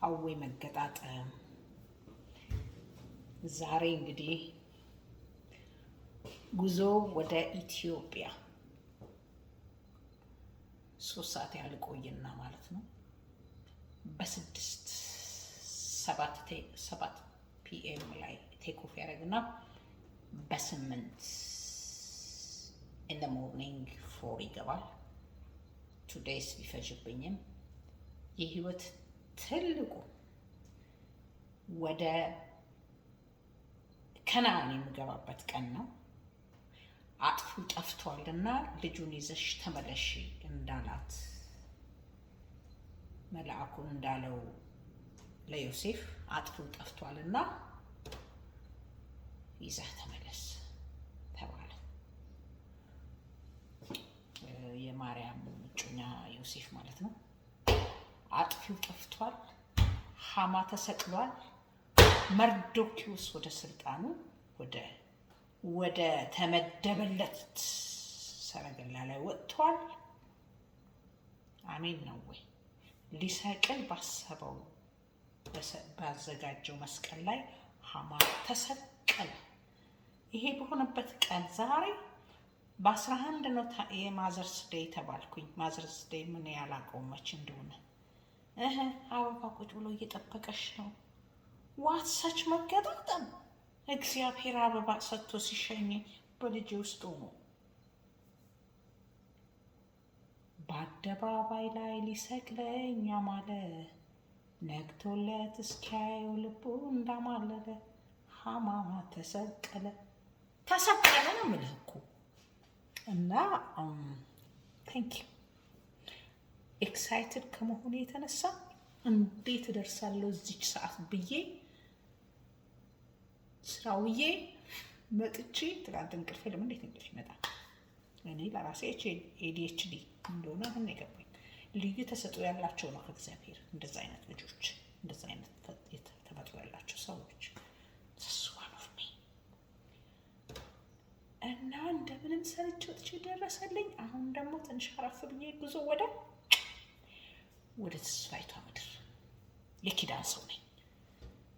አዌ መገጣጠም። ዛሬ እንግዲህ ጉዞ ወደ ኢትዮጵያ 3 ሰዓት ያህል ቆይና ማለት ነው። በስድስት ሰባት PM ላይ take off ያደረግና በ8 in the morning 4 ይገባል። 2 days ቢፈጅብኝም የህይወት ትልቁ ወደ ከነአን የምገባበት ቀን ነው። አጥፊው ጠፍቷልና ልጁን ይዘሽ ተመለሺ እንዳላት መልአኩን እንዳለው ለዮሴፍ አጥፊው ጠፍቷልና ይዘህ ተመለስ ተባለ። የማርያም እጮኛ ዮሴፍ ማለት ነው። አጥፊው ጠፍቷል፣ ሐማ ተሰቅሏል፣ መርዶኪዎስ ወደ ስልጣኑ ወደ ተመደበለት ሰረገላ ላይ ወጥቷል። አሜን ነው ወይ? ሊሰቅል ባሰበው ባዘጋጀው መስቀል ላይ ሐማ ተሰቀለ። ይሄ በሆነበት ቀን ዛሬ በ11 ነው የ Mother's Day ተባልኩኝ። Mother's Day ምን ያላቀው መች እንደሆነ እህ አበባ ቁጭ ብሎ እየጠበቀሽ ነው። What such መገጣጠም! እግዚአብሔር አበባ ሰጥቶ ሲሸኝ በልጄ ውስጥ ሆኖ በአደባባይ ላይ ሊሰቅለኝ አማለ፣ ነግቶለት እስኪያየው ልቡ እንዳማለለ ሐማ ተሰቀለ። ተሰቀለ ነው የምልህ እኮ። እና thank you። Excited ከመሆኑ የተነሳ እንዴት እደርሳለሁ እዚች ሰዓት ብዬ ስራ ውዬ መጥቼ ትናንት እንቅልፍ የለም። እንዴት እንቅልፍ ይመጣል? እኔ ለራሴ ADHD እንደሆነ አሁን የገባኝ። ልዩ ተሰጥኦ ያላቸው ነው ከእግዚአብሔር እንደዛ አይነት ልጆች፣ እንደዛ አይነት ተፈጥሮ ያላቸው ሰዎች one of me። እና እንደምንም ሰርቼ ወጥቼ ደረሰልኝ። አሁን ደግሞ ትንሽ አረፍ ብዬ ጉዞ ወደ ተስፋይቷ ምድር፣ የኪዳን ሰው ነኝ፣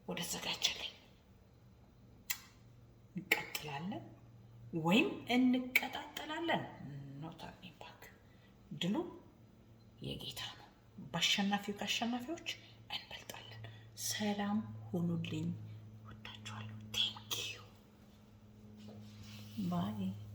ወደ ተዘጋጀልኝ እንቀጥላለን ወይም እንቀጣጠላለን። No turning back። ድሉ የጌታ ነው። በአሸናፊው ከአሸናፊዎች እንበልጣለን። ሰላም ሁኑልኝ። ወዳችኋለሁ። Thank you, bye.